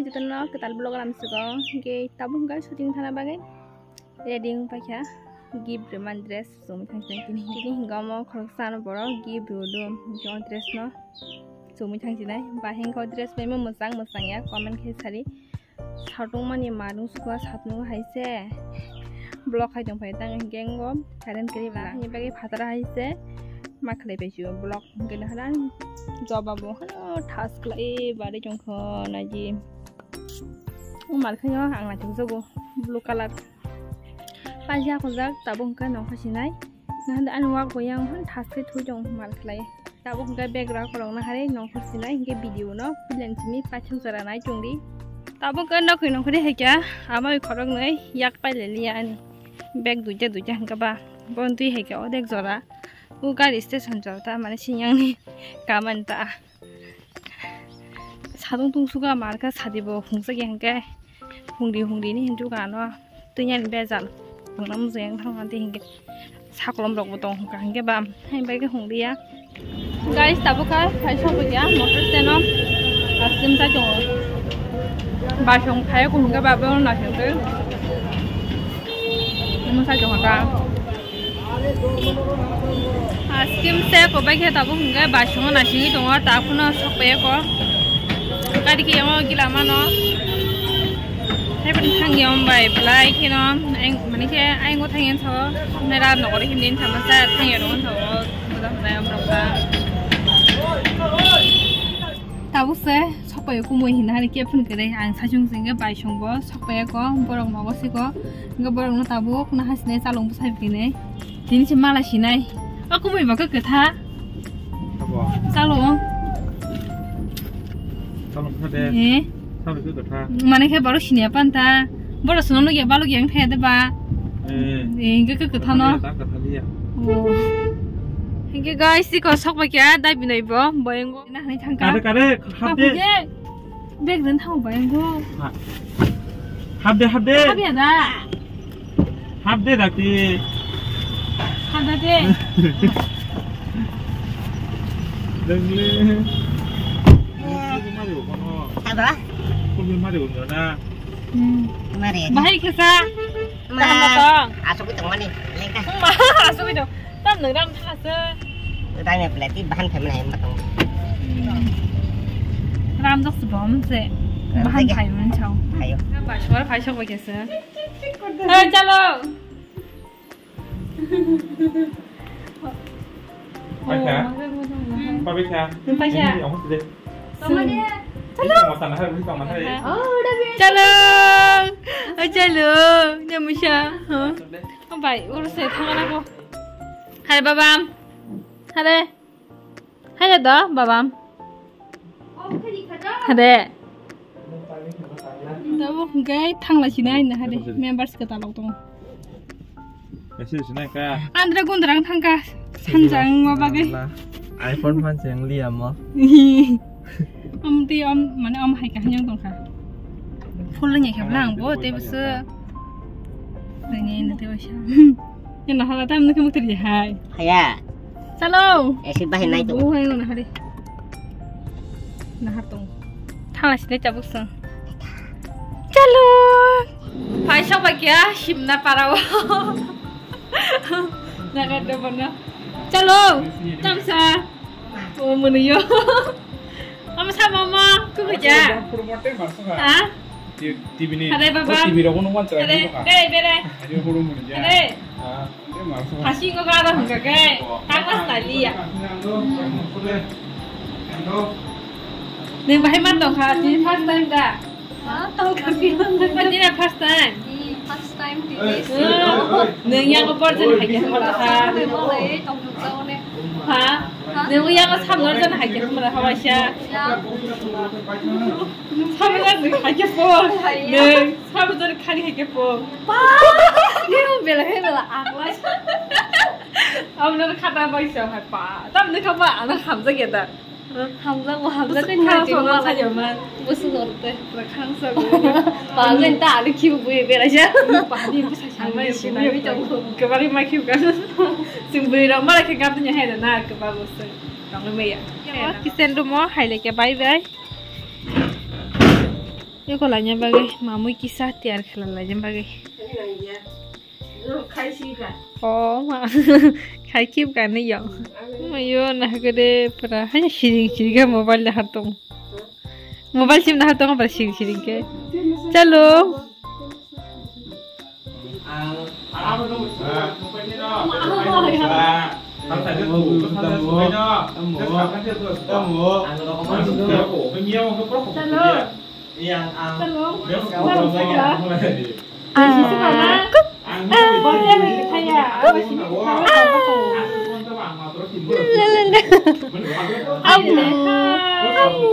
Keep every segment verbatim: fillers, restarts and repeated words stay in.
Chwngno kwtal vlog lam sugo, hwnkhe tabuk hwnkhe shooting thana bagwi ready wng paikha. Gift rwmani dress chumui thang tini. Tini hwnkhe omo khoroksa ano borok gift rwdu, hwnkhe o dress no chumui thang sinai. Bahai hwnkhe o dress bai mwchang mwchang ya, comment khe sari. Satungmani manung sukha satngo hai se block hai tongphai tang hwnkhe ngo current kwrwi ba. Ani bagwi phataro hai se ma khlai pai sio block hwnkhe nahara jobabo hano thas khlai bari tongkho naji. O mar khayo ang naithok jago blue colour. Paisa kujak tabuk hwnkhe nongkha sinai. Nahande ani wak bo yang hwn thas khe thui tong mal khlai. Tabuk hwnkhe bag rok rok na hari nongkhor sinai hwnkhe video no bilang simi paithak jora nai chwngdi. Tabuk hwnkhe nokni nongkhordi hai kha amai khorok nwi yak pai le liya ani. Bag duita duita hwnkhe ba bon twi hai kha odek jora. O gari station jora ta mane siyang ni kaman ta. Sadung tungsukha markha sadi bo hungsakya hwnkhe hungdi hungdi ni hinjukha ano twi ani bejal tongna muchung yang thangma tei hwnkhe sakolom rok bo tong hwnkha hwnkhe ba hai bai khe hungdi ya. Guys, tabuk kha phai sokphaikha motor stand o ice cream chai tongo. Basong phai ko hwnkhe ba bo naisingtwi omo chai tongo ta. Ice cream se kobai khe tabuk hwnkhe baisongo naisingwi tongo, ta phano sokpaiya ko. Gari khe yango gila mano. Haibani thangya wng bai belai kheno, mani khe ayang thangya wng sao, nera nokori hindi wng thangma sa thangya wng sao, buda hwnai wng rokha. Tabuk se sokpaiya kumui hinna hari khe phun kwrwi ang sachung singkhe baisongbo sokpaiya ko, borok nogo siko, hwnkhe borok no tabuk no hasinai chalong bwsai phinai. Tini se mala sinai. O kumui bo khe kwtha. Abo. Chalo. Chalo kha de. Eh? Chalo khe kwtha. Mane khe borok siniya panta. Borok sono nugya balok yang thaya de ba. Eh. Eh, hingke khe kwtha no. Ta kwtha liya. Oh. Hingke guys, siko sokpaiya dai binai bo, boyengo. Na hani thangka. Kare, kare, hap de. Bag dan thang boyengo. Ha. Hap de, hap de. Hap ya da. Hap de dati. Hap de. Lengle. Haba? Kubi mari uno na. Hmm. Mari. Bahai kesa. Ma. Tama tong. Asuk itu mani. Lengka. Ma, asuk itu. Tam nang ram thasa. Ram ya pelati bahan family hai matong. Ram jok sebom se. Bahan family chao. Ayo. Ba suar phai sok ba kesa. Hai, chalo. Paisa? Paisa? Paisa? Ini, ini, ini, ini. Chalo. Ini, ini, ini, ini. Chalo. Oh, chalo. Namusa. Bai, urus se thangana ko. Hare babam. Hare. Hare do, babam. Hade. Tabuk hwnkhe thangla sinai na hade. Members kwtal rok tongo. Message sinai ka. Andra gundra wng thangka. Sanjang ma bagwi. Allah. iPhone phan se wng liya mo. Om ti om, mane om hai ka hanyang tongkha. Full ni khe blang bo te bus. Nini nini te bus. Ni na hala tam nukhe mukti di hai. Haya. Chalo. Esi bahai nai to. Bu hai na hari. Nahar tong. Thangla sini tabuk sang. Chalo. Phai sok ba kya simna parao. Naga do bana. Chalo. Tamsa. O munu yo. Ama sa mama ku ja. Ha? T V ni. Hade baba. T V rok nung man tara. Hade. Bere bere. Ayo huru munu ja. Hade. Hasi ko gara hwnkha khe, takla sali ya. Nwng bahai ma tongkha, tini first time da? Ha? Tongkha tini. Tini first time? Hmm, first time tini. Nwng yago borjon hai khe hamla ha. Malai tongmung jaone. Ha? Nwng yago samno jon hai khe hamla ha waisa. Ya. Samno jon hai khe po. Nwng samno jon khani hai khe po. Pa! Ni belai belai akla. Amno khata bai sa hai pa. Tam ni khaba ana hamjak ya da. Hamjak mo hamjak ni khang sa ma sa ya man. Busu norte. Khang sa. Pa len ta ali khiu bui bera ja. Pa ni busa sa mai si mai tong. Kebari mai khiu kan. Sing bui ro mara khe gap ni hai da na keba busu. Tong me ya. Kitchen room o hai le ke bye bye. Eko laina bagwi mamui kisa tiyar khela laina bagwi. Oh, ma. Khai kip ka ni yo. Mayo na gede pura. Hanya siring siring ke mobile da hatong. Mobile sim da hatong pura siring siring ke. Chalo. Chalo. Chalo. Ah. Abu. Abu.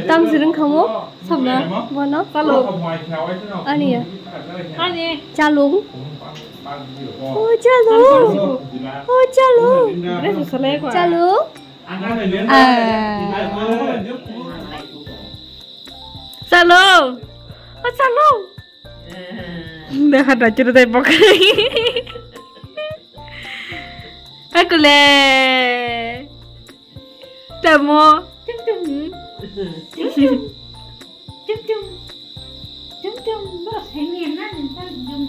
Tam sirung khamu sabna bono. Ani ya. Chalung. Oh, chalung. Oh, chalung. Chalung. Ah. Chalo. Oh, chalo. Dah ada cerita bok. Aku le. Tamo. Tum tum. Tum tum. Tum tum. Tum tum. Bos, ini mana? Tum tum.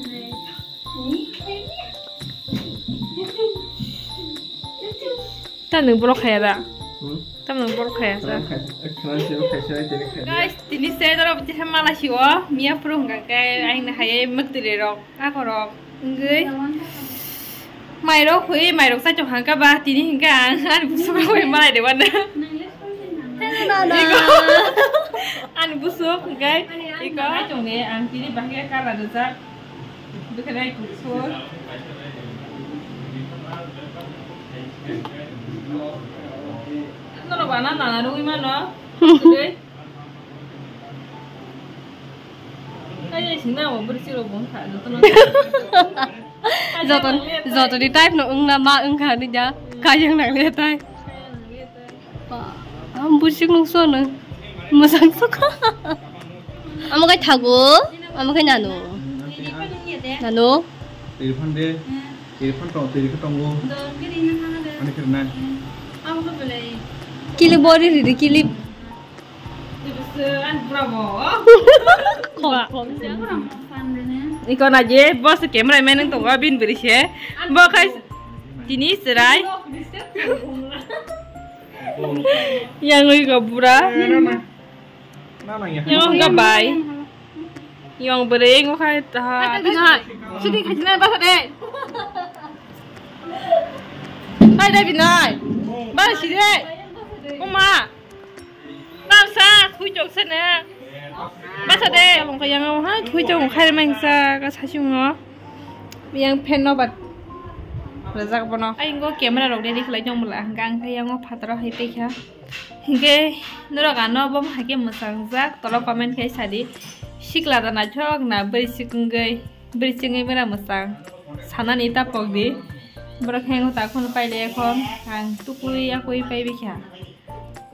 Ini, ini. Tum tum. Tum tum. Tam nwng borok khaya da? Hmm? Tam nwng borok khaya sa? Khana khaisa, khana khaisa, khana khaisa, khana khaisa. Guys, tini se doro bwtwi khe mala si o, miya phuru hwnkha khe aing no hai mwktwirwi rok, ako rok wngwi. Mairok hui, mairok chachok hangka ba, tini hwnkha ang ani bwswk rok bai malai de wano. Na, na. Ani bwswk hwnkhe iko. Ang tini bahai khe kala rijak. Bwkhwnai kuphur. Norok bana nana rwgwi mano. Twi. Kaya singna abo bwrwi chwrok bo wngkha jotono. Joton, jotoni type no wngna ma wngkha ni ja. Kaya wngna le tai. Ba, ang bwswk nung suano mwsang sukha. Amo kai thago, amo kai nano. Nano. Irfan de, Irfan tong, Irfan tongo. Ani kiri nai. Kili bori riri kili. Khom, khom. Iko na je, boss camera man wng tongo, bin biri se. Bo khai tini serai. Yang ui go bura. Yang ga bai. Yang bere ngo khai ta. Sudi khai na ba de. Hai dai binai. Ba si de. Uma. Bangsa thui chok sene. Basa de. Long kha yang ha thui chok khai mang sa ka sa sung no. Yang phen no bat. Rajak bono. Ai ngo camera rok ready khlai tong bla. Gang khai yang phataro hai pe kha. Hingke norok ano bo hai ke mwsang jak. Tolo comment khai sadi. Sikla da naithok na bwrwi sikungwi. Bwrwi chwngwi mera mwsang sanani ta pokdi. Borok hengo ta khun paile khon ang tukui akui paibi kha.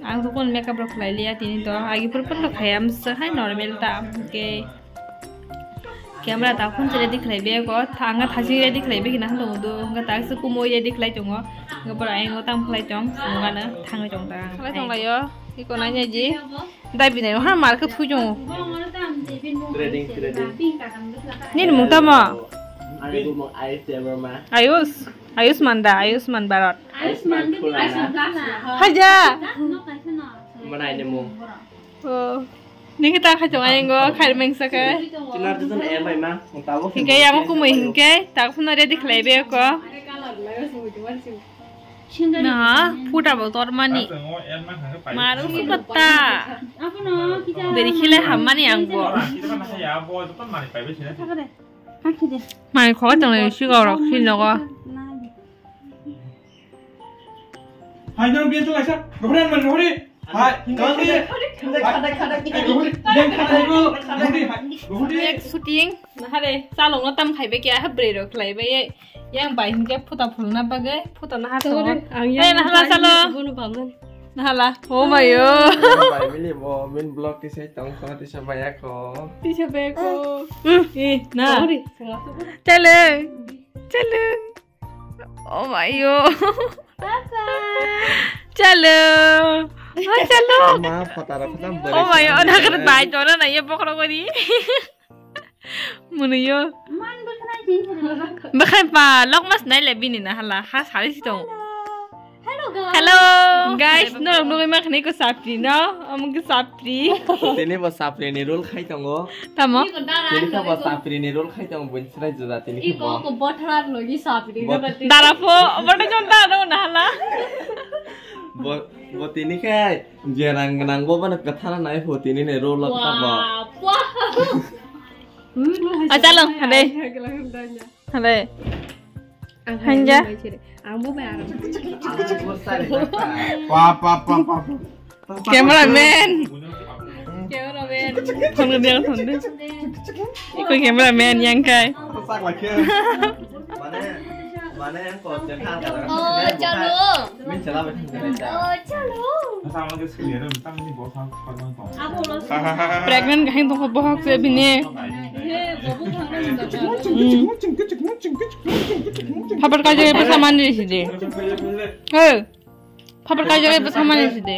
Ang tukun makeup rok khlai liya tini to agi pur pun rok khaya msa hai normal ta ke camera ta khun ready khlai be ko thanga thasi ready khlai be kina hanu do nga ta su kumui ready khlai tongo nga pura engo tam khlai tong sungana thangwi tong ta khlai tong layo iko nanya ji. Dai binai ha mar khe thui chungo. Trading, trading. Nini mung tamo? Ani bumung Ayush Debbarma. Ayush, Ayushman da, Ayushman Bharat. Ayushman Khurana. Haja. Manai ni mung. Oh. Nini ta khai chong ayengo khai meng sa khe. Chinar tu sana emai ma. Hingke yang kumui hingke tak phano ready khlai be ko. Na, phuta bo tormani. Maru si patta. Beri khile hammani ang bo. Mani khokha tonglai si gorok si nogo. Hai, nang biya tu laisa. Rohori, rohori. Hai, kang ni. Khadai, khadai, khadai. Hai, rohori. Yang khadai tu. Rohori, hai. Rohori. Ek shooting. Nahare, chalong no tam khaibe kya ha bre rok khlaibe. Yang bai hingke phuta phulna bagwi, phuta naha tongo. Sorry, ang eh, yang nahala bai chalo. Bono baman. Nahala. Oh my yo. Bai mili mo, min blog tisai tong ko, tisa baya ko. Tisa baya ko. Eh, na. Sorry. Chale. Chale. Oh my yo. Chalo. Oh, chalo. Ma, phataro khatam. Oh my, oh, nakar bai, toro na ye bokhorok gori. Munuyo. Bakhai pa, lok mas nai le bini na hala, ha sari si tong. Hello, guys. Hello, guys. No, no, ma khani ko sapri no, am ko sapri. Tini bo sapri ni role khai tongo. Tamo? Tini kha bo sapri ni role khai tongo, buin srai juda tini kha bo. Iko ko bothra logi sapri. Dara po, bothra jon dara na hala. Bo, bo tini khai. Jerang nang bo bana kathara nai pho tini ne role lok ta bo. Wah, wah. Achalo, hade. Hade. Hanja. Pa, pa, pa, pa, pa. Cameraman. Cameraman. Phone ko dia phone de. Iko cameraman yang kai. Sak lakhe. Mane, mane yang ko jengkha. Oh, chalo. Min chala ba thang jai. Oh, chalo. Pregnant kahing tongkha bohok se bini. Phabar kaijak eba samani sidi. Hey. Phabar kaijak eba samani sidi.